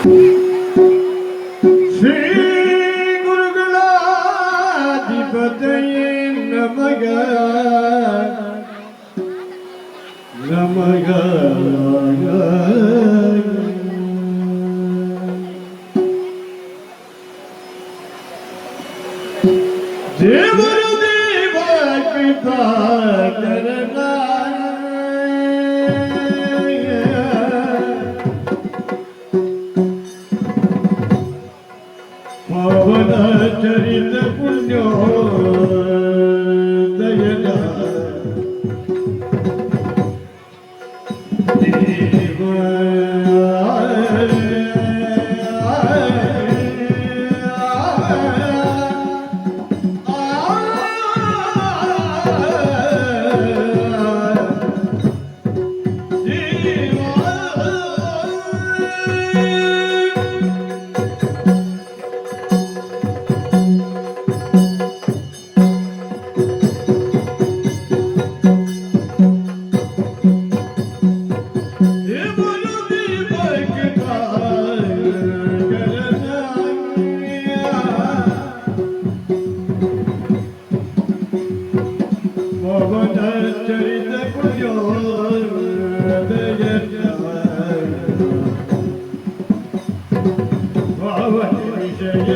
Shri ಗುರುಗಳಾಧಿಪತಯೇ ನಮಃ ನಮಃ. ಜಯ ಗುರುದೇವ ಕೃಪಾ ಕರನಾ. ಪವನ ಚರಿತ ಪುಣ್ಯೋ ದಯನ ದೇವ. ಚರಿತ ಪುಣ್ಯೋ ವಿಷಯ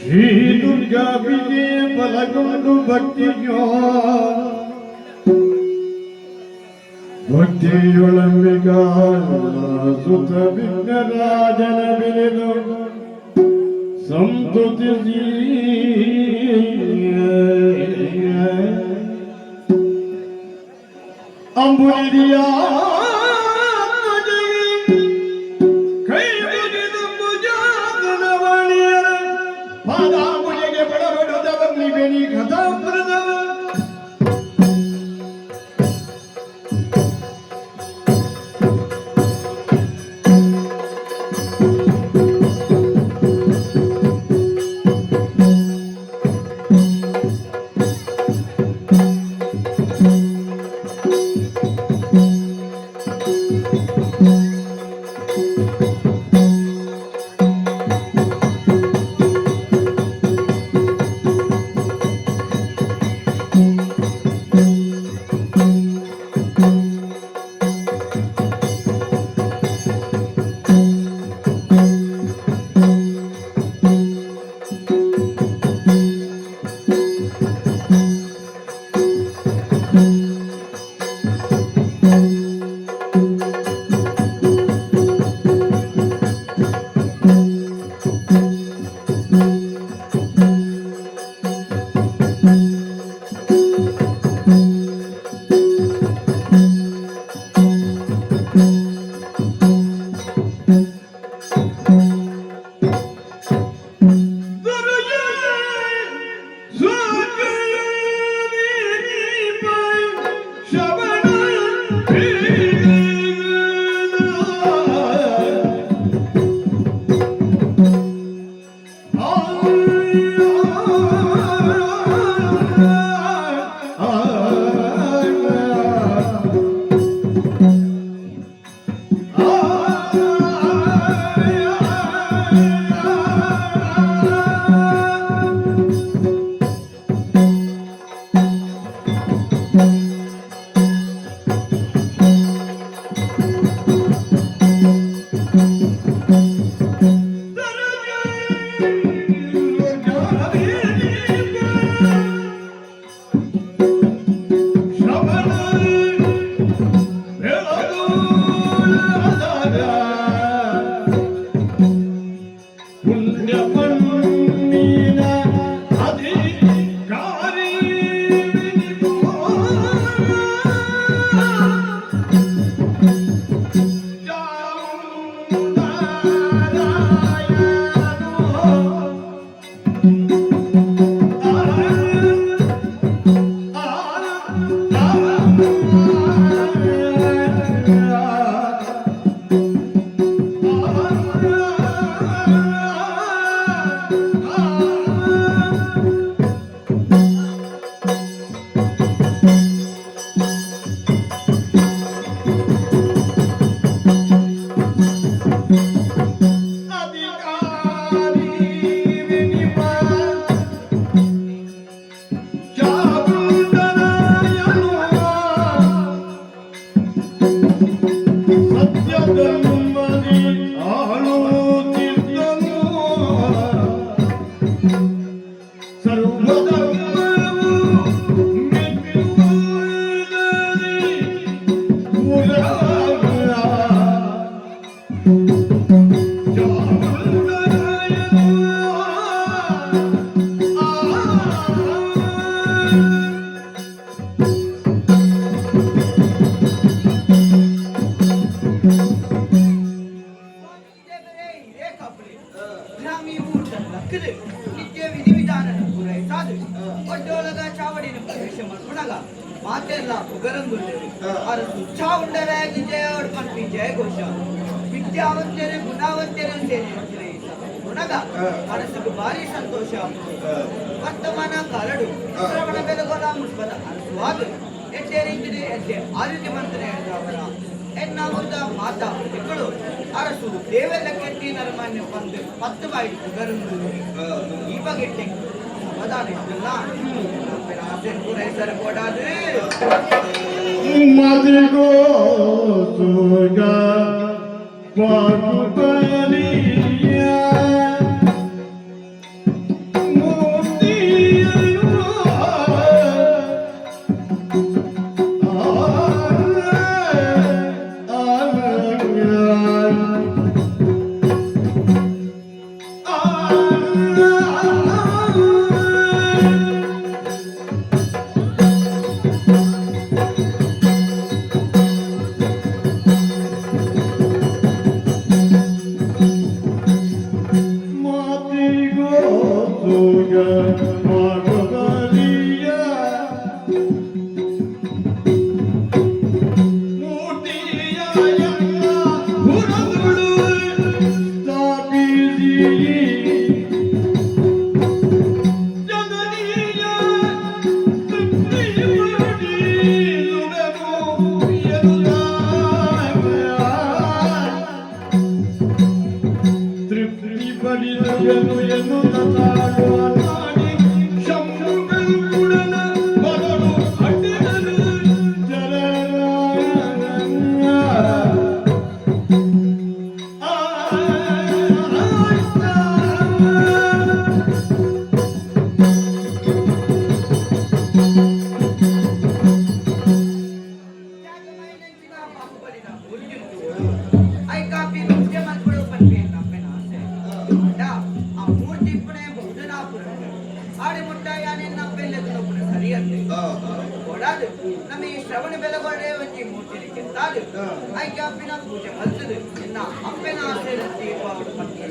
ಶ್ರೀ ದುರ್ಗಾಂಬಿಕೆ ಬಲಗೊಂಡು ಭಕ್ತಿಯೋ ಭಕ್ತಿಯೊಳಂಬಿಕಾ ಸುತ ವಿಘ್ನರಾಜನ ಬಿರಿದು ಸಂತುತಿಸಿ ಅಂಬುನಿದಿಯ ಪಾದಾಂಬುಜೆಗೆ ಬಡಬಡುದ ಬೆನಿ ಕಥಾಪ್ರದವ. ಸರ್ವಧರ್ಮವು ಮೆಚ್ಚುವುದರಿ ಉರಗ. ಚಾಮುಂಡರಾಯನು ಆ. ದೇವರೇ ಇದೇ ಕಾಪುಲೆ. ಗ್ರಾಮಿ ಊಟ ಲಕ್ಕದು ನಿತ್ಯ ವಿಧಿ ವಿಧಾನ ಪೂರೈಸಾದು ಒಡ್ಡೋಳಗ ಚಾವಡಿನ ಪ್ರವೇಶ ಮಲ್ಪುನಗ ಮಾತೆಲ್ಲ ಪುಗರಂಗುಲ್ಲೇರು. ಅರಸು ಚಾವುಂಡರಾಗಿ ಜಯ ಪನ್ಪಿ ಜಯಘೋಷ. ವಿದ್ಯಾವಂತರು ಗುಣಾವಂತರು ಸೇರಿ ಪುನಗ ಮನಸ್ಸುకు ಭಾರಿ ಸಂತೋಷ. ವರ್ತಮಾನ ಕಾಲಡು ಶ್ರವಣ ಬೆಲಗೊಲ ಮುಷ್ಪದ ಅರಸುವಾದು ಎಡ್ಡೆ ರೀತಿಡೆ ಎಡ್ಡೆ ಆರೋಗ್ಯವಂತನೇ ಅವರ ಎನ್ನ ಒಂದು ಮಾತಾ ಮಕ್ಕಳು ಅರಸು ದೇವೆಲ್ಲ ಕೆಟ್ಟಿ ನರಮಾನ್ಯ ಬಂದು ಪತ್ತು ಬಾಯಿ ಪುಗರಂದು. ಈ ಬಗೆಟ್ಟೆ ಸಮಾಧಾನ ಇದ್ದಲ್ಲ ಪೂರೈಸರು ಕೊಡಾದು. ಮದಿಗೋ ಸುಗ ಬಾಗುಬಲಿಯ ಮೂರ್ತಿಯನು ಆ. ಮಾತಿಗೋ ಸುಗ ಬಾಗುಬಲಿಯ ಮೂರ್ತಿಯ ಹುರದುಳು ಸ್ಥಾಪಿಸಿ ಜನನೀಯ ತೃಪ್ತಿ ಮಾಡಿಸುವೆನು ಎನ್ನುತ್ತ. ತೃಪ್ತಿ ಪಡಿಸುವೆನು ಎನ್ನುತ್ತ ತಾಳುವ ಶಂಭುಗಳುಡನ ಬರಲು ಅಡ್ಡನು ಚರಣ. ಆ. ತ್ಯಾಗಮಯನಂಚಿನ ಬಾಹುಬಲಿನ ಮೂರ್ತಿಯುಂಟು. ಐಕಾಪಿ ಪೂಜೆ ಮಲ್ಪಡು ಪನ್ಪಿ ನಮ್ಮೆನ ಆಸೆ. ಆಂಡ ಆ ಮೂರ್ತಿ ಇಪ್ಪುನೆ ಬಹುಜನಾಪುರ ಆಡೆ ಮುಟ್ಟ ಯಾನೆ ನಮ್ಮೆಲ್ಲದನ್ನೊಬ್ಬನ ಸರಿಯಂತೆ ಕೊಡಾದು ನಮ್ಮ ಈ ಶ್ರವಣ ಬೆಲಗೊಳ್ಳೆ ಒಂಜಿ ಮೂರ್ತಿನ ಕೆತ್ತಾದು ಐಕಾಪಿನ ಪೂಜೆ ಮಲ್ತದು ಎನ್ನ ಅಪ್ಪೆನ ಆಸೆ ತೀರ್ಪಾವಡು ಪನ್ಪಿ.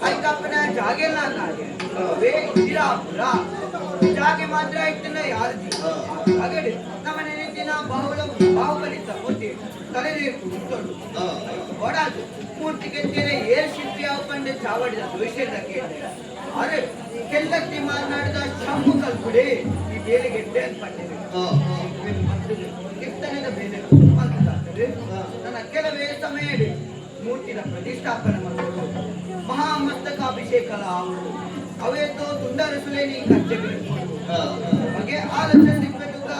ಐಕಪ್ಪನ ಜಾಗೆಲ್ಲ ನಾಗೆ ಅವೇ ಇಂದಿರಾಪುರ ಜಾಗೆ ಮಾತ್ರ ಇಟ್ಟನ ಯಾರದಿ ಜಾಗಡು ನಮ್ಮ ನೆನೆತಿನ ಬಾಹುಲ ಬಾಹುಬಲಿತ ಮೂರ್ತಿ ತಲೆಗೆ ಕುಳಿತೊಂಡು ಓಡಾದು ಮೂರ್ತಿ ಕೆತ್ತೇನೆ ಏರ್ ಶಿಲ್ಪಿ ಪಂಡೆ ಚಾವಡಿದ ದ್ವೇಷದ ಕೇಳಿದೆ. ಅರೆ ಕೆಲ್ಲತ್ತಿ ಮಾತನಾಡಿದ ಶಂಭು ಕಲ್ಪುಡಿ ಈ ಬೇಲೆಗೆ ಅಂತ ಪಂಡಿದೆ ಕೆತ್ತನೆದ ಬೇಲೆ ಮಂತಾದರೆ ನನ್ನ ಕೆಲವೇ ಸಮಯ ಮೂರ್ತಿನ ಪ್ರತಿಷ್ಠಾಪನೆ ಮಾಡಬೇಕು. ಮಹಾಮಸ್ತಕಾಭಿಷೇಕಲ ಆವು ಅವೇತೋ ತುಂಡರಸುಲೇ ನೀ ಕಚ್ಚೆ ಬಗ್ಗೆ ಆಲೋಚನೆ ತಿಪ್ಪೆದುಕ.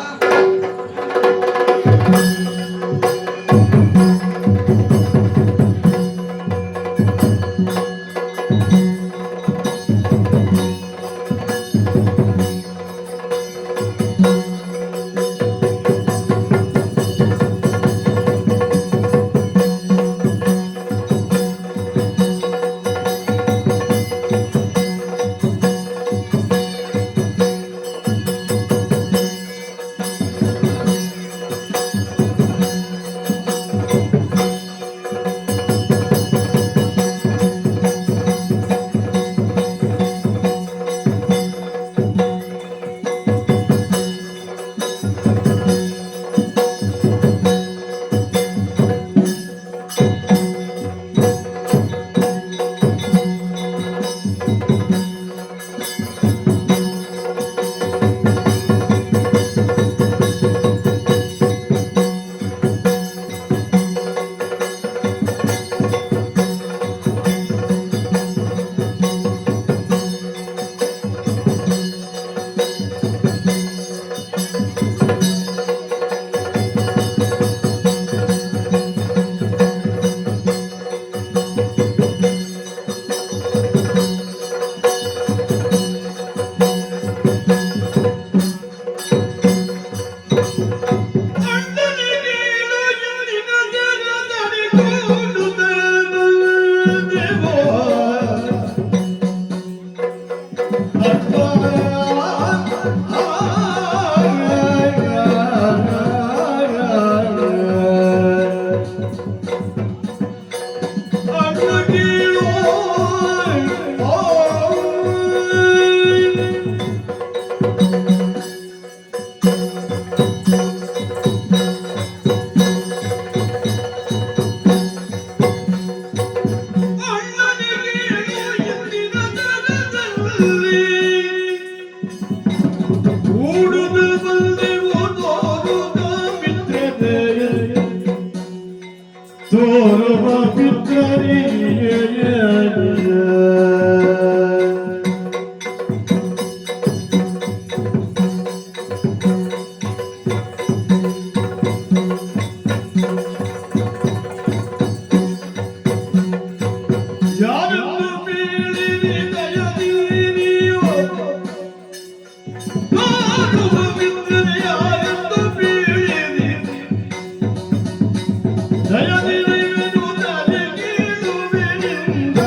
ತೋರುವ ಮಿತ್ರರಿಗೆ. ಯಾರೆಂದು ಬೀಳಿರಿ ದಯದಿ ನೀವು, ತೋರುವ ಮಿತ್ರರೇ, ಯಾರೆಂದು ಬೀಳಿರಿ ದಯದಿ ನೀವು, ತಲೆ ಕೀಳುವಿನಿಂದ.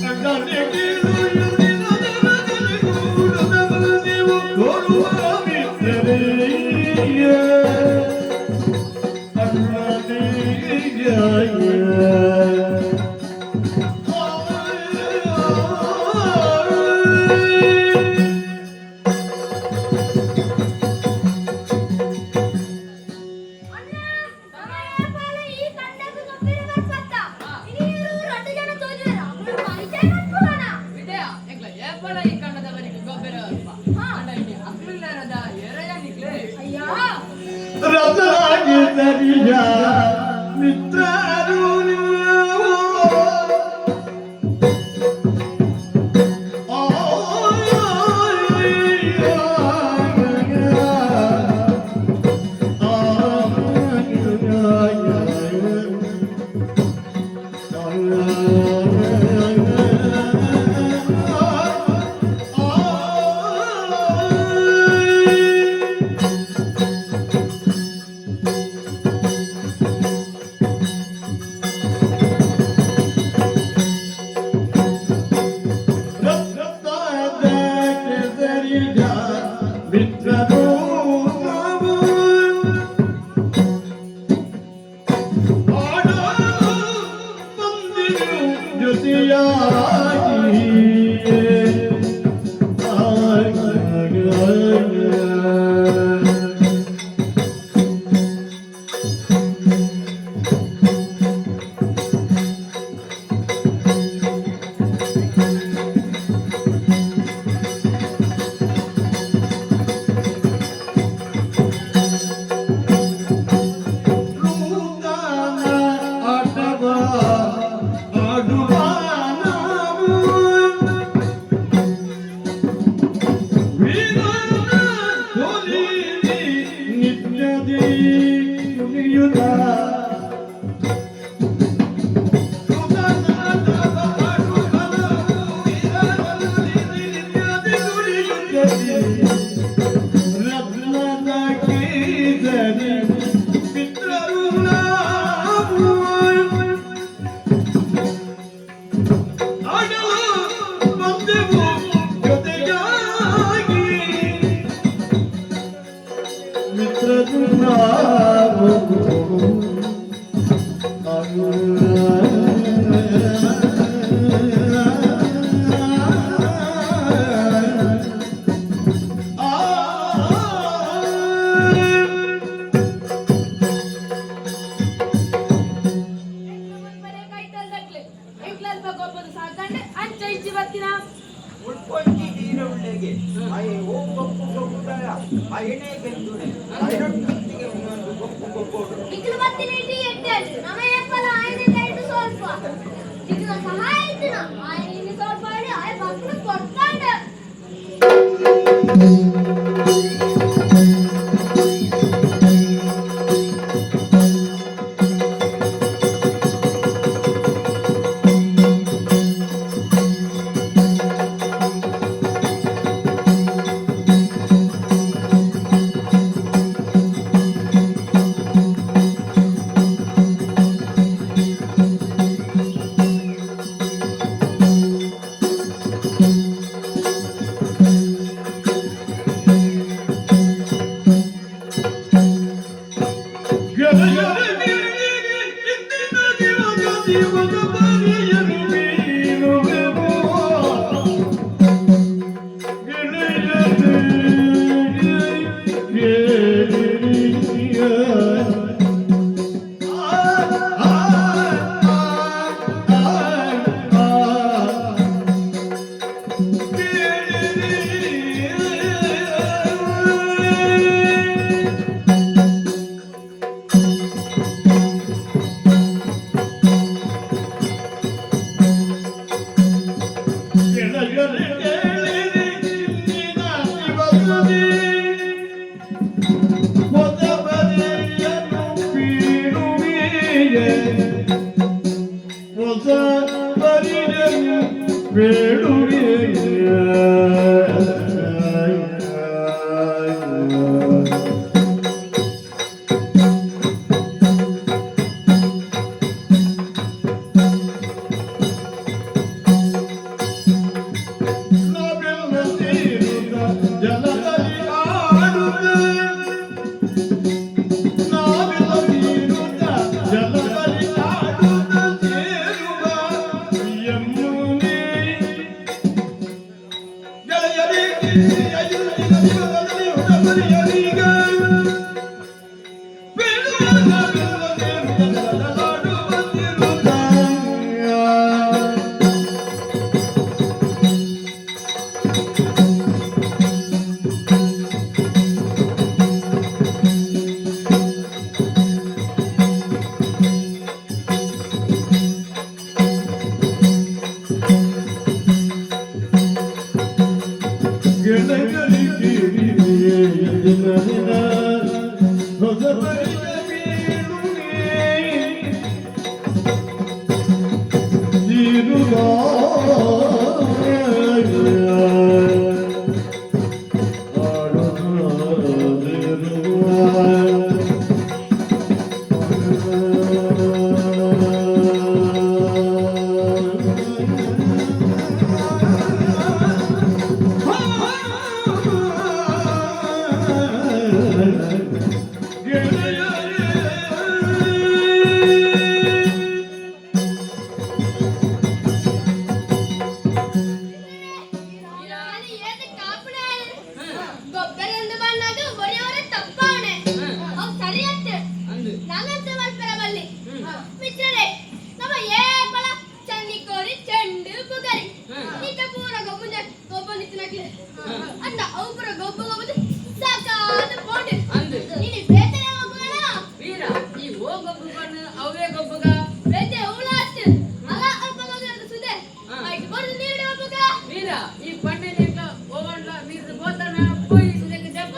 ಅಣ್ಣನೆ ಕೀಳು ಇಂದಿನ ದಿನದಲ್ಲಿ ಕೂಡುದವರು ನೀವು, ತೋರುವ ಮಿತ್ರರೇ. ಅಣ್ಣನೇ. ಅಣ್ಣ, ಸಮಯಪಾಲ ಈ ಕಂಡಗ ಗೊಬ್ಬಿರ ಬರ್ಪತ್ತ. ಇನಿಯರು ರಡ್ಡು ಜನ ತೋಜುವೆರ. ಅಕುಲು ಪರಿಚಯ ಮನ್ಪುವನ. ವಿಜಯ ಎಂಕ್ಲ ಏಪಲ ಈ ಕಂಡದವರಿಗೆ ಗೊಬ್ಬರ ಅಲ್ಪ. ಅಂಡ ಇನಿ ಅಕ್ಲುಲ್ಲರದ ಎರೆಯ ನಿಕ್ಲೆ. ಅಯ್ಯಾ, ರತ್ನಾಗಿರಿಯ ಮಿತ್ರರು ನೀವು. ಆ ಮಿತ್ರರು ನಾವು ಆಡಲು ಬಂದಿರು ಜೊತೆಯಾಗಿ. ನೂತನ ಆಟವ ಆಡುವ ನಾವು. ವೀರನ ಕೊಲಿರಿ ನಿತ್ಯದಿ ಕುಣಿಯುತ್ತ. ನೂತನ ಆಟವ ಆಡುವ ನಾವು, ವೀರನ ಕೊಲಿರಿ ನಿತ್ಯದಿ ಕುಣಿಯುತ್ತದೆ. ರತ್ನದ ಕೇಸರಿ ಮಿತ್ರರು ನಾವು. ಆಡಲು ಬಂದೆವು ಜೊತೆಯಾಗಿ, ಮಿತ್ರರು ನಾವು. ಆ ಎಂಕ್ಲು ಮುನ್ಪನೆ ಕೈತಲ್ದಕ್ಲೆ. ಎಂಕ್ಲಲ್ಪ ಗೊಬ್ಬದ ಸಾಕಂಡೆ ಅಂಚ ಇಂಚಿ ಬತ್ತಿನ. ಮುಳ್ಕೊಂಡಿ ವೀರವುಳ್ಳೆಗೆ ಅಯ್ಯ ಓ ಗೊಪ್ಪು ಗೊಪ್ಪುದಯ ಅಯನೇ ಗೆದ್ದುನೆ ಅಯನೊಟ್ಟಿಗೆ ಒಂದೊಂದು ಗೊಪ್ಪು ಗೊಪ್ಪೋಡು. ನಿಕ್ಲು ಬತ್ತಿನ ಇಟಿ ಎಡ್ಡೆ ಆಂಡ್. ನಮ ಏಪಲ ಆಯ್ನೆ ಕೈಟ್ ಸ್ವಲ್ಪ. ನಿಕ್ಲ ಸಹಾಯ ಇತ್ತಿನ. ಆಯ್ನೆ ಇನಿ ಸ್ವಲ್ಪ ಆಡಿ ಆಯ್ ಬತ್ತಿನ ಕೊಡ್ತಾಂಡ. ಅದು ಏತ್ ಕಾಪುಣೆ? ಗೊಬ್ಬರೊಂದು ಬಂದಾಗ ಒರೆಯವರೇ ತಪ್ಪಾವಣೆ. ಅವು ಸರಿ ಅತ್ತೆ. ಅಂದು. ನಾನಂತ ಮಲ್ಪೆರ ಬಲ್ಲಿ. ಮಿತ್ರರೇ, ನಮ್ಮ ಏಪಲ ಚನ್ನಿಕೋರಿ ಚೆಂಡು ಪುಗರಿ. ಈತ ಪೂರ ಗೊಬ್ಬುಂಜ ಗೊಬ್ಬೊಂದಿತ್ತಿನಕ್ಲೆ. ಅಂದ ಅವು ಪೂರ ಗೊಬ್ಬ ಗೊಬ್ಬದು ಸಾಕಾದ ಪೋಂಡು. ಅಂದು. ಇನಿ ಬೇತೆನೆ ಗೊಬ್ಬುಗಣ? ವೀರ, ಈ ಓ ಗೊಬ್ಬು ಪಣ್ಣು ಅವೇ ಗೊಬ್ಬುಗ. ಬೇತೆ ಅವ್ಲ ಅತ್ತು. ಅಲ ಅಲ್ಪ ಗೊಬ್ಬುದ ಸುದೆ. ಐಟ್ ಬೊರ್ದು ನೀರುಡೆ ಗೊಬ್ಬುಗ. ವೀರ, ಈ ಪಣ್ಣೆ ಓವನ್ಲ ಮೀರ್ದು ಬೋತನ ಪೋಯಿ ಸುದೆಗೆ ಜಪ್ಪ.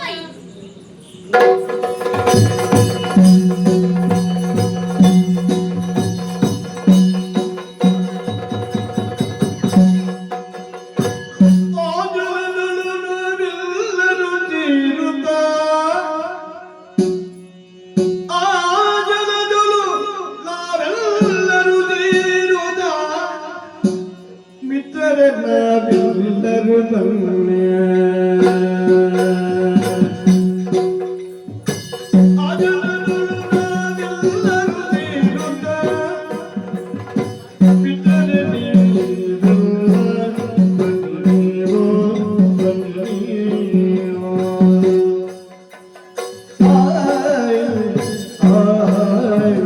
ಮಿತ್ರರೇ, ನಾವೆಲ್ಲರೂ ಬನ್ನಿ. ಆ ಜಲದೊಳು ನಾವೆಲ್ಲರೂ ತೀರುತ್ತ, ಮಿತ್ರರೇ ನೀವೆಲ್ಲ ಬನ್ನಿರೋ, ಬನ್ನಿರೋ. ಆಯ್ ಆಯ್ ಆಯ್.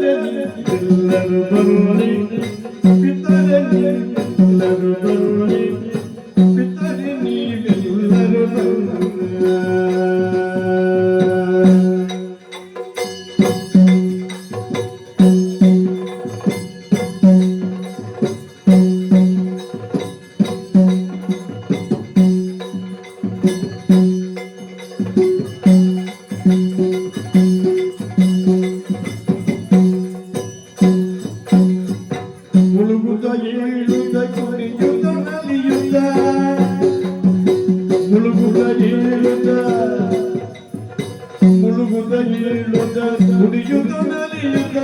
ಎಲ್ಲರೂ ಬನ್ನಿ ಪಿತರೆ, ಎಲ್ಲರೂ ಬನ್ನಿ ಪಿತರೆ, ನೀವೆಲ್ಲರೂ ಬನ್ನಿ. ಮುಳುಗುತ್ತ ಏಳುತ್ತ ಕುಣಿಯುತ್ತ ನಲಿಯುತ್ತ, ಮುಳುಗುತ್ತ ಏಳುತ್ತ, ಮುಳುಗುತ್ತ ಏಳುತ್ತ ಕುಣಿಯುತ್ತ ನಲಿಯುತ್ತ,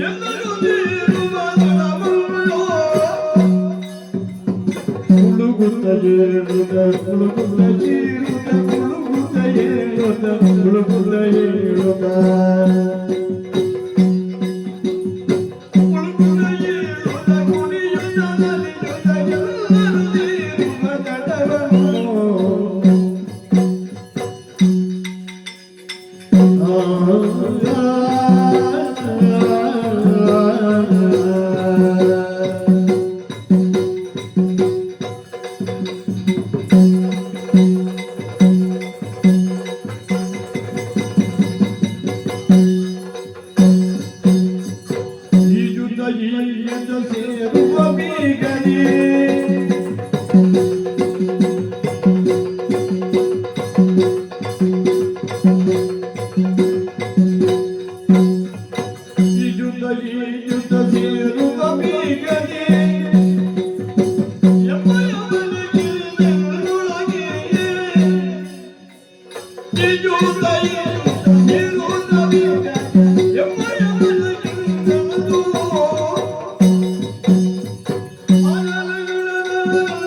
ಎಲ್ಲರೂ ಸೇರುವ ದಡವುಳ್ಳೋ. ಮುಳುಗುತ್ತ ಏಳುತ್ತ, ಮುಳುಗುತ್ತ ಏಳುತ್ತ, ಮುಳುಗುತ್ತ ಏಳುತ್ತ, ಮುಳುಗುತ್ತ ಏಳುತ್ತ, ಮುಳುಗುತ್ತ ಏಳುತ್ತ ಕುಣಿಯುತ್ತ ನಲಿಯುತ್ತ, ಎಲ್ಲರೂ ಸೇರುವ ದಡವನ್ನು. ನಟ್ಟಿಗೆ.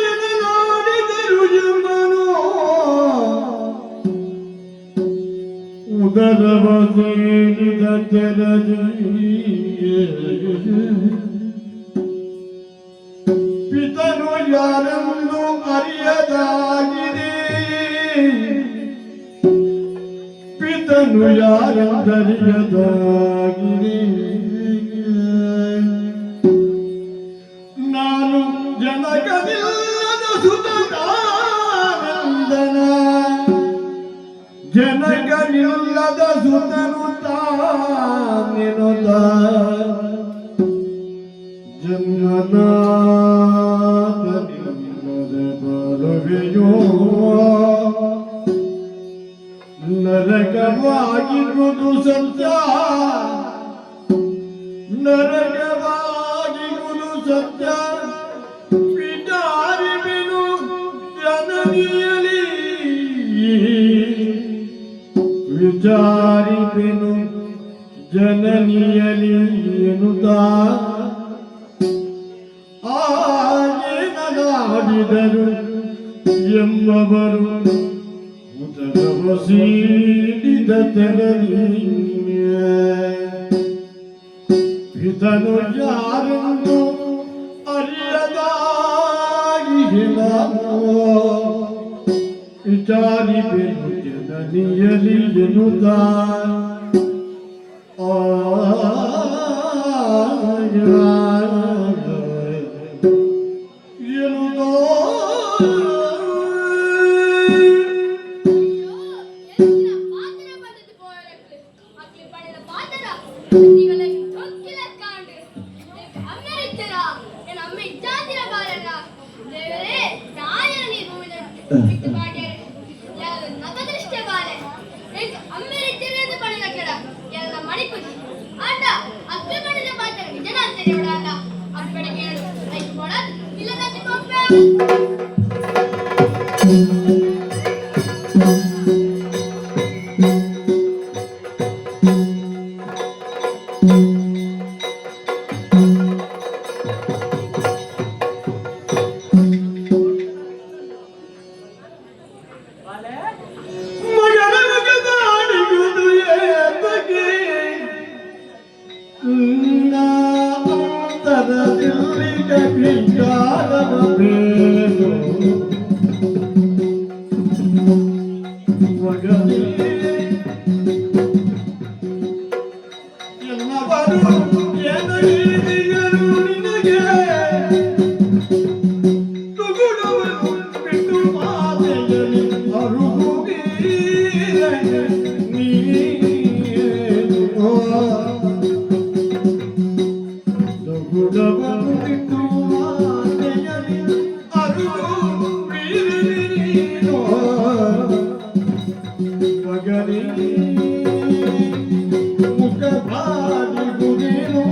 ಏನಗಾಡಿದರು ಎಂಬನು ಉದರವ ಸೇರಿದ ತೆರದಿ ಪಿತನು ಯಾರೆಂದು ಅರಿಯದಾಗಿದೆ, ಪಿತನು ಯಾರೆಂದರಿಯದಾಗಿದೆ. ನಾನು ಜನಕನಿಲ್ಲದ ಸುತನಾನಂದನ, ಜನಕನಿಲ್ಲದ ಸುತನು ತಾನೆನುತ ಜನ್ಮನಾಥನಿಲ್ಲದೆ ಬಾಳುವೆಯೋ, ನರಕವಾಗಿರುವುದು ಸತ್ಯ, ನರಕವಾಗಿರುವುದು ಸತ್ಯ. ವಿಚಾರಿಪೆನು ಜನನಿಯಲಿ, ವಿಚಾರಿಪೆನು ಜನನಿಯಲಿ ಎನ್ನುತ್ತ ಆಡಿದರು ಎಂಬವರು ಉದರವ ಸೀಳಿದ ತೆರಲಿ ಪಿತನು ಯಾರೆಂದು ಅರಿಯದಾಗಿ ನಾನು ವಿಚಾರಿಪೆನು ಜನನಿಯಲಿ ಎನ್ನುತ್ತ ಆ ಎನ್ನುತ್ತ. ಅಯ್ಯೋ, ಎಂಚಿನ ಪಾತೆರ ಪಂಡುದು ಪೋಯರಕ್ಲು. ಅಕ್ಲು ಪಂಡಿನ ಪಾತೆರ ನಿಗಲ ತೊಕ್ಕಿಲ ಕಾಂಡು. ಎಂಕ್ ಅಮ್ಮೆರಿತ್ತೆರ, ಎನ್ನ ಅಮ್ಮೆ ಇಜ್ಜಾಂದಿನ ಬಾಲನ. ದೇವರೇ, ದಾಯನ ನೀ ಭೂಮಿದ ಮಿತ್ತು ಪಾಡ್ಯರು. ಯಾರು ನಖದೃಷ್ಟ ಬಾಲೆ. ಎಂಕ್ ಅಮ್ಮೆರಿತ್ತೆರೆಂದು ಪಂಡಿನ ಕೆಡ, ಎನ್ನ ಮಣಿಪುಜಿ. ಆಂಡ ಅಕ್ಲು ಪಂಡಿನ ಪಾತೆರ ನಿಜನ ತೆರಿಯೋಡಾಂಡ. ಅಪ್ಪಡ ಕೇಳು, ಐಕ್ ಪೋಡಾದ್ ಇಲ್ಲದಂತೆ ಪೋಪೆ. ಬಾಲೆ. ಮಗನ ಮಗದಾಡಿಗುವುದು ಏತಕ್ಕೆ? ಅಂತರದಲ್ಲಿ ವಿಚಾರವ ಬೇಡು ಮಗನೇ. ಎನ್ನವರು ಏನೀದಿಯರು ನಿನಗೆ? ದುಗುಡವನ್ನು ಬಿಟ್ಟು ಮಾತೆಯಲಿ ಅರುಹುವೀರನೆ ನೀನು. ದುಗುಡವನ್ನು ಬಿಟ್ಟು ಮಾತೆಯಲಿ ಅರುಹು ವೀರನೆ ನೀನು. ಮಗನೇ, ಮುಖ ಬಾಡಿಗುದೇನೋ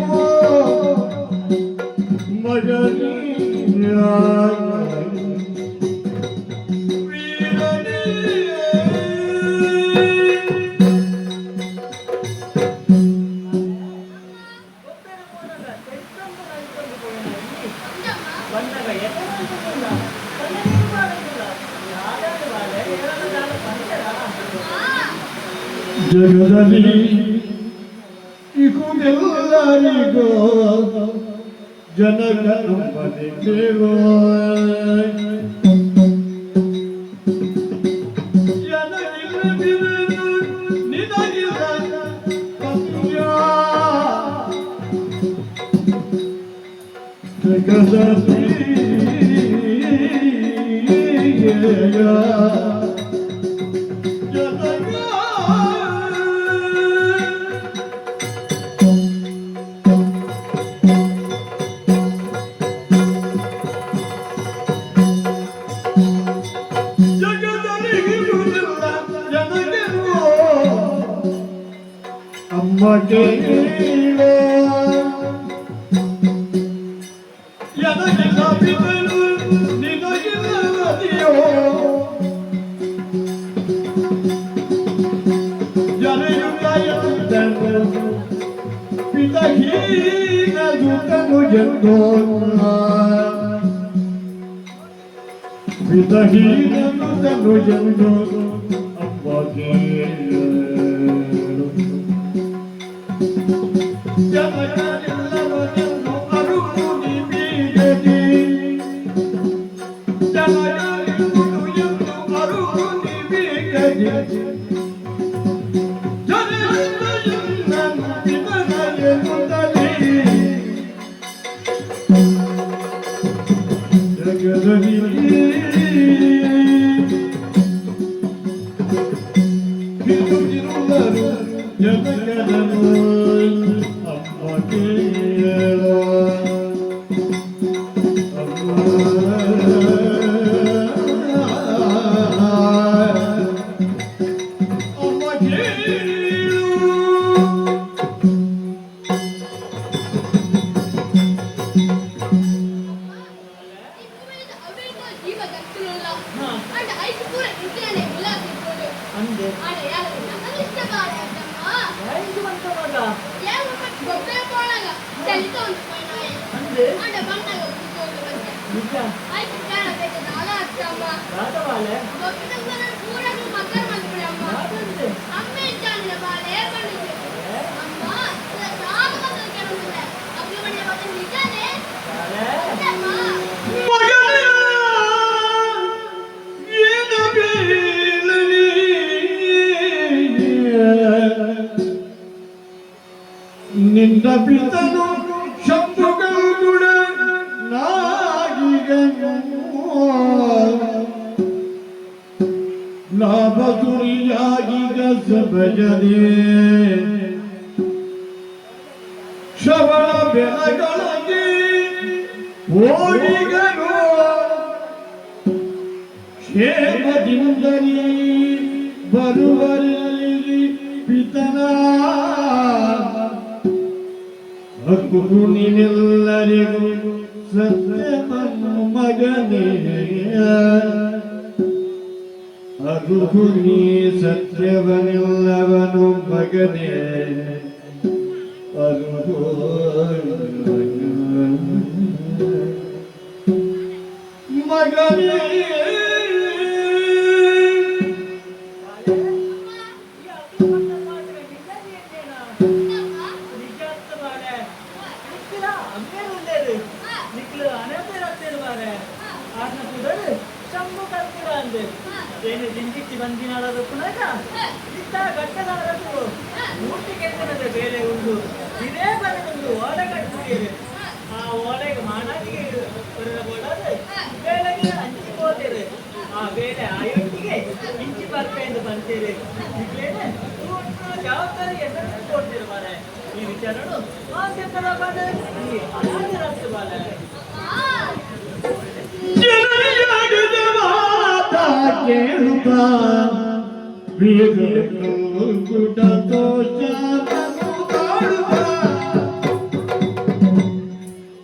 ಮಗನೇ, ವೀರನೇ. ಗೊಬ್ಬರ ಪೋನಗ ತೆತ್ತೊಂದು ನಲ್ತೊಂದು ಪೋಯಿನ ಇಲ್ಲಿ. ಅಂದಮ್ಮ. ಬನ್ನಗ ಎತೆ ಮಲ್ತೊಂದುಲ್ಲ. ಕಣ್ಣ ನೀರು ಬಾರೊಂದುಲ್ಲ. ದಾದಾಂಡ್ ಬಾಲೆ, ಏರನ ದಾಲ ಪಂಚರಾ? ಆ. ಜಗದಲ್ಲಿ ಇಕುದೆಲ್ಲರಿಗೋ ಜನಕ ನಂಬನೆ ಕೇಳೋ. ಜನಗಿಲ್ಲದಿರಲು ನಿನಗಿಲ್ಲ ಪತಿಯ. ಜಗದಲ್ಲಿ ಜನಕ. ಜಗದಲ್ಲಿ ಇರುವುದಿಲ್ಲ ಜನಗೆನು ಅಮ್ಮ ಕೇಳೋ. ಎನಗಿಲ್ಲ ಪಿತನು, ನಿನಗಿಲ್ಲ ನದಿಯೋ. ಜರೆಯುತ್ತ ಎಂದನು ಪಿತಹೀನ ಸುತನು. ತನುಜಂದು ವಿಧಹೀನನು ತನುಜಂದು ಅಂಬಗೆ ಜನಗಳೆಲ್ಲವನನ್ನು ಅರುಣಿ ಬೀಗದಿ ಜನಗಳೆಂಬುದು ಎಂದು ಅರುಣಿ ಬೀಗದಿ ಜನರೆಲ್ಲನು ಪಿತನ ಎನ್ನುತ್ತಲೇ ಜಗದಲ್ಲಿ ಬಿರುಗಿರುವರು ಜನಗಣನು ಅಮ್ಮ ಕೇಳೋ ಅಮ್ಮ ಅಮ್ಮ ಕೇಳು. ಈ ಭೂಮಿಯಿಂದ ಅವೇತೋ ಜೀವ ಜಂತುಲುಲ್ಲ. ಅಂಡ ಐಕ್ ಪೂರ ಇಂಚಿನನೆ ವಿಲಾಸ ಇಪ್ಪೊಡು. ಅಂದೆ. ಆಡ ಯಾರ ಅದೃಷ್ಟ ಬಾಳೆ ಅಜ್ಜಮ್ಮ. ಐದು ಬಂತ ಮಗ. ಯಾರ ಗೊಬ್ಬರ ಪೋಣಾಗ ಚಲಿತ ಒಂದು ಪೈನಾಯಿ. ಅಂದೆ. ಆಂಡ ಬಣ್ಣಾಗ ಪೂತೊಂದು ಬಂತೆ. ನಿಜ. ಐಕ್ ಕಾಣ ಬೇಕಾದ ಅಲ ಅಜ್ಜಮ್ಮ. ರಾಧವಾಲೆ. ಗೊಬ್ಬರದ ಪೂರಗಳು ಮಕ್ಕಳ ಮಂತ್ರಿ ಅಮ್ಮ. ರಾಧಂದೆ. ಅಮ್ಮ ಇದ್ದಾನಿನ ಬಾಳೆ ಬಂದಿದೆ. ಅಮ್ಮ, ಇಲ್ಲ ಸಾಕು ಬಂದದ್ದು ಕೆಲವೊಂದಿಲ್ಲ. ಅಗ್ಲು ಮನೆಯ ಮಾತು ನಿಜಾನೇ? ಬಾಳೆ. ಅಮ್ಮ. ಮಗನೇ, ಏನು ಬೀಳಲಿ? ನಿನ್ನ ಪಿತನು ಶಂಭುಗೌಡ ನಾಗಿಗನು ಲಾಭ ಗುರಿಯಾಗಿಗ ಸಭಜನೆ ಶ್ರವಣ ಬೆಳಗಳಿಗೆ ಓಡಿಗನು ಕ್ಷೇಮದಿಂದಲೇ ಬರುವಲ್ಲಿ ಪಿತನ ಹಕ್ಕು ನೀನೆಲ್ಲರಿಗೂ ಸತ್ಯವನ್ನು ಮಗನೇ ಅರುಹು ನೀ ಸತ್ಯವನೆಲ್ಲವನು ಮಗನೇ ಅರುಹು ಮಗನೇ. ಈ ಅಕ್ಲು ಪಂಡ ಪಾತ್ರ ನಿಜ ಎಂದೇನಾ? ಅಮ್ಮ. ನಿಜ ಅತ್ತ ಬಾಳೆ. ನಿಕ್ಲ ಅಮ್ಮೇರ್ ಉಲ್ಲೇರು. ನಿಕ್ಲು ಅನಪೇರ್ ಬಾರೆ. ಆರ್ನ ಪುದರ್ ಶಂಭು ಕಲ್ಪುರ ಅಂದೆ. ಏನು ದಿಂಜಿಕ್ಕಿ ಬಂದಿನಾಳ ಪುನಗ ಇತ್ತ ಗಟ್ಟದಾರದು ಮೂರ್ತಿ ಕೆತ್ತನದ ಬೇಲೆ ಉಂಡು. ಇದೇ ಬರದೊಂದು ಓಲೆ ಕಟ್ಬಿಡಿರು. ಆ ಓಲೆಗೆ ಮಾನಾದಿಗೆ ಬರದ ಬೋಡಾದ ಬೇಲೆಗೆ ಅಂಚಿ ಹೋತೇರು. ಆ ಬೇಲೆ ಆಯೊಟ್ಟಿಗೆ ಇಂಚಿ ಬರ್ಪೆಂದು ಬಂತೇರು. ನಿಕ್ಲೇನೆ ಜವಾಬ್ದಾರಿ ಎದುರು ಕೊಡ್ತೀರು ಮಾರೆ. ಈ ವಿಚಾರನು ಮಾಧ್ಯಮದ ಬಾಳೆ ಈ ಅನಾಥರಾಗ್ತ ಬಾಳೆ. ಜನನಿಯಾಗದ ಮಾತ ಕೇಳುತ್ತ ವೀರ ಕುಟ ದೋಷವನ್ನು ತಾಳುತ್ತ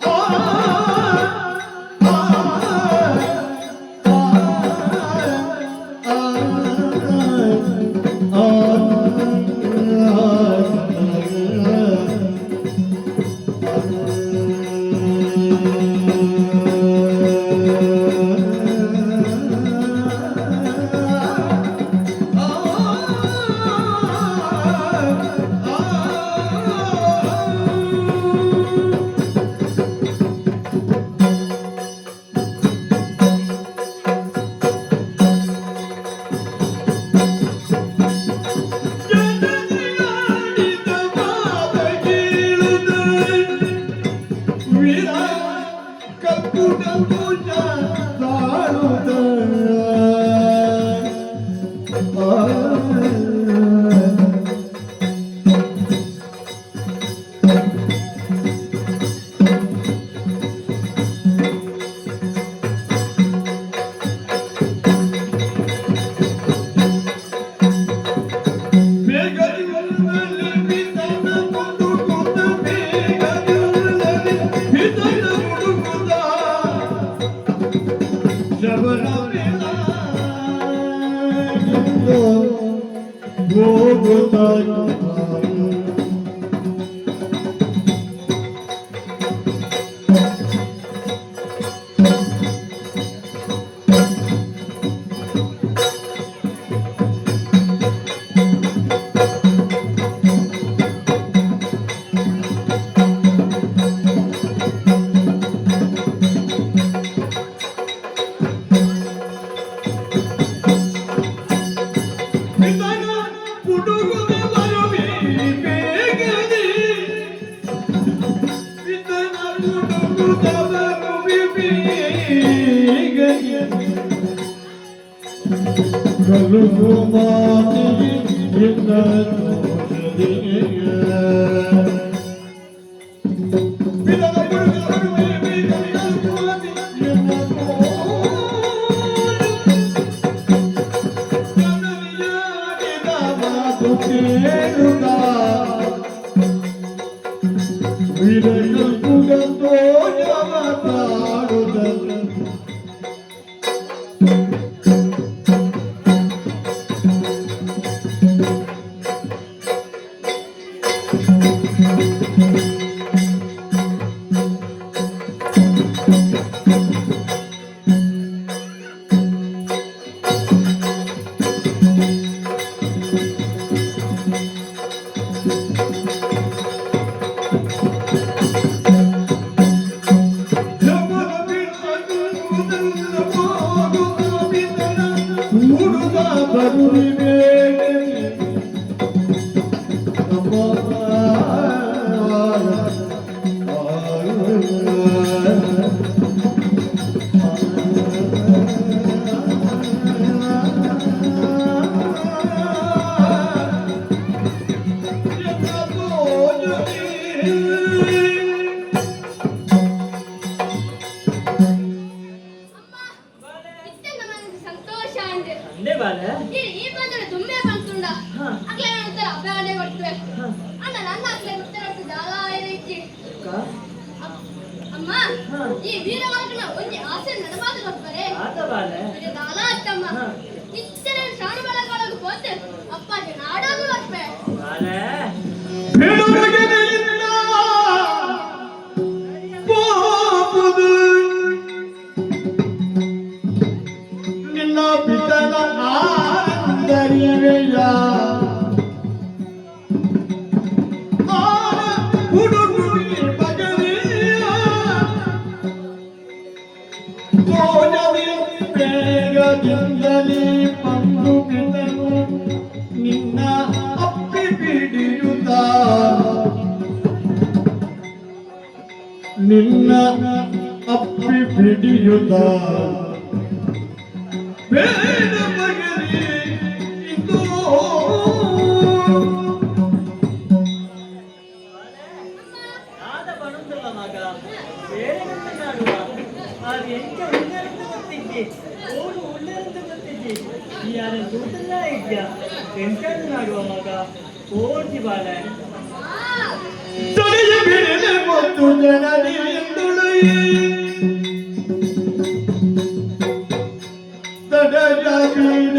ಆ, ಆ, ಆ, ಆ, ಆ, ಜನನಿಯಾಡಿದ ಮಾತ ಕೇಳುತ್ತ ವೀರ ಕಕ್ಕುಟ ಪೂಜ ತಾಳುತ್ತ ಆ. ಬೇಗದಿಂದಲೇ ಪಿತನ ಮುಡುಕುತ ಬೇಗದಿಂದಲೇ ಪಿತನ ಮುಡುಕುತ ಶ್ರವಣ ಬೆಳಗಿಂದು ಹೋಗುತ್ತ. ಇತ್ತೆ ನಮನ ಸಂತೋಷ ಅಂದೆ. ಅಂದೆ ಬಾಲೆ. ಈ ಬಂದರೆ ದುಮ್ಮೆ ಬಂತುಂಡ. ಅಕ್ಲೆ ಉತ್ತರ ಅಭ್ಯಾನೆ ಕೊಡ್ತವೆ. ಅಣ್ಣ ನನ್ನ ಅಕ್ಲೆ ಉತ್ತರ ದಾಲ ಇಜ್ಜಿ. ಅಕ್ಕ. ಅಮ್ಮ, ಈ ವೀರವಾಗನ ಒಂಜಿ ಆಸೆ ನನವಾದ ಕೊಡ್ತಾರೆ. ಆತ ಬಾಲೆ. ಇದು ದಾಲ ಅತ್ತಮ್ಮ. ಇತ್ತನೆ ಶ್ರಾವಣ ಬೆಳಗೊಳಗೆ ಪೋತೆ ಅಪ್ಪಾಜಿ ನಾಡೋದು ಬರ್ಪೆ. ಬಾಲೆ. ನಿನ್ನ ಪಿತನ ಆನಂದರಿವೆಯ ಹುಡುಗುಡಿ ಬಗಲಿಯ ತೋಜದಿ ಬೇಗದಿಂದಲೇ ಬಂದು ಪಿತನು ನಿನ್ನ ಅಪ್ಪಿ ಪಿಡಿಯುತ್ತ, ನಿನ್ನ ಅಪ್ಪಿ ಪಿಡಿಯುತ್ತ ಬೇಡ ಮಗನೇ ಇಂದು. ಆದ ಬಣುಂದಲ್ಲ ಮಗ, ಬೇರೆ ನನ್ನ ನಾಡುವ ಆರು ಎಂಚ ಉಳ್ಳರಿಂದ ಗೊತ್ತಿದ್ದಿ, ಓಡು ಉಳ್ಳರಿಂದ ಗೊತ್ತಿದ್ದಿ, ಈ ಯಾರ ತೂತಲ್ಲ ಇದ್ಯಾ ಎಂಚನ್ನು ನಾಡುವ ಮಗ ಓಡ್ತಿ ಬಾಲೆ. ತೊಡೆಯ ಬಿಡಲೆ ಮತ್ತು ಜನನಿ ಎಂದುಳುಯಿ ತಡೆಯ ಬಿಡ.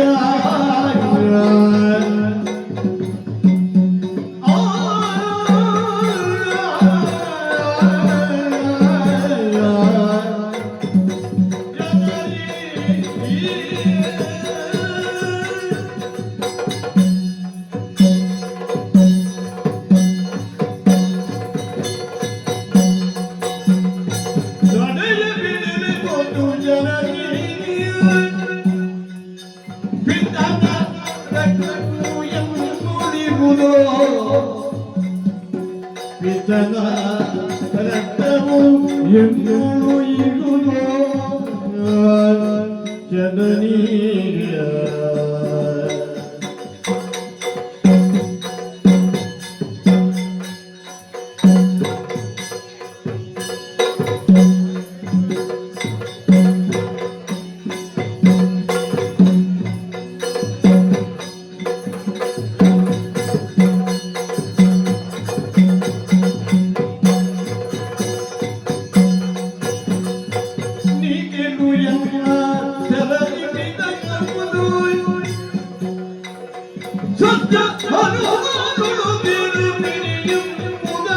ತಡೆಯ ಬಿಡಲೆ ಮತ್ತು ಜನನಿ ಪಿತನ ರಕ್ತವು ಎನ್ನುಳಿವುದು, ಪಿತನ ರಕ್ತವು ಎನ್ನುಳಿಯುವುದು ಜನನೀಯ. ನೀಗೆಲು ಎನ್ನ ಶರಣಿ ಪಿತನವುದು ಸತ್ಯ ಹನುಮಾನುಳು ತಿರುಪಿಡಿಯುವುದೋ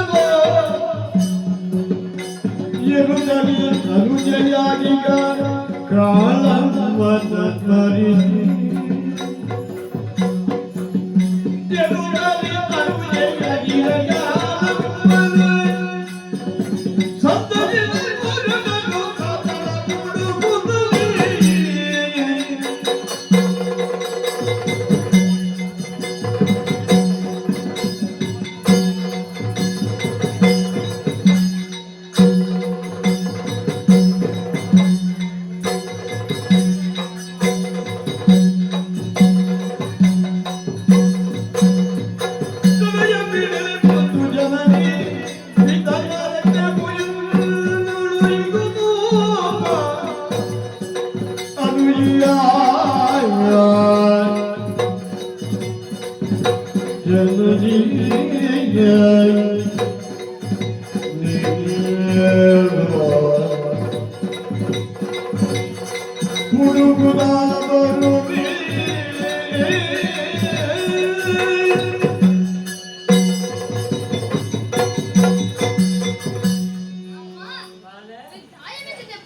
ಎರುಗಲಿ ಅನುಜಯಾಗಿಗ ಕಾಳಮ್ಮನ ಸ್ಮರಿಸಿ, ಎರುಗಲಿ ಅನುಜಯಾಗಿಗ ಕಾಳಮ್ಮನ ಸತ್ತಲಿ ಮುರುಗನು ಕಾತಳ ಮುಡುಗುತ್ತಲೇ.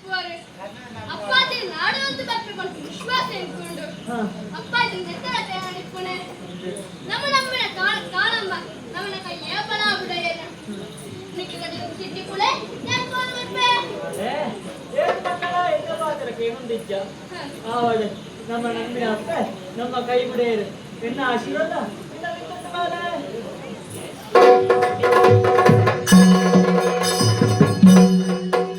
ಇಪ್ಪುವರು. ಅಪ್ಪಾಜಿ ನಾಡೊಂದು ಬರ್ಪೆ ಪನ್ಪು ವಿಶ್ವಾಸ ಎಂಕುಂಡು. ಅಪ್ಪಾಜಿ ನೆತ್ತರ ತಯಾರಿಪ್ಪುನೆ. ನಮ್ಮ ನಮ್ಮಿನ ಕಾಣಮ್ಮ ನಮ್ಮನ ಕೈ ಏಪಲ ಬಿಡಯೇನ. ನಿಕ್ಕಿನ ಸಿದ್ದಿ ಕುಳೆ ನಾನು ಫೋನ್ ಬರ್ಪೆ. ಅದೇ ಏನ್ ಮಕ್ಕಳ ಎಂತ ಮಾತ್ರ ಕೇಳೊಂದಿಜ್ಜ. ಆವಡ್, ನಮ್ಮ ನಂಬಿನ ಅಪ್ಪೆ ನಮ್ಮ ಕೈ ಬಿಡೆಯರು. ಎನ್ನ ಆಶೀರ್ವಾದ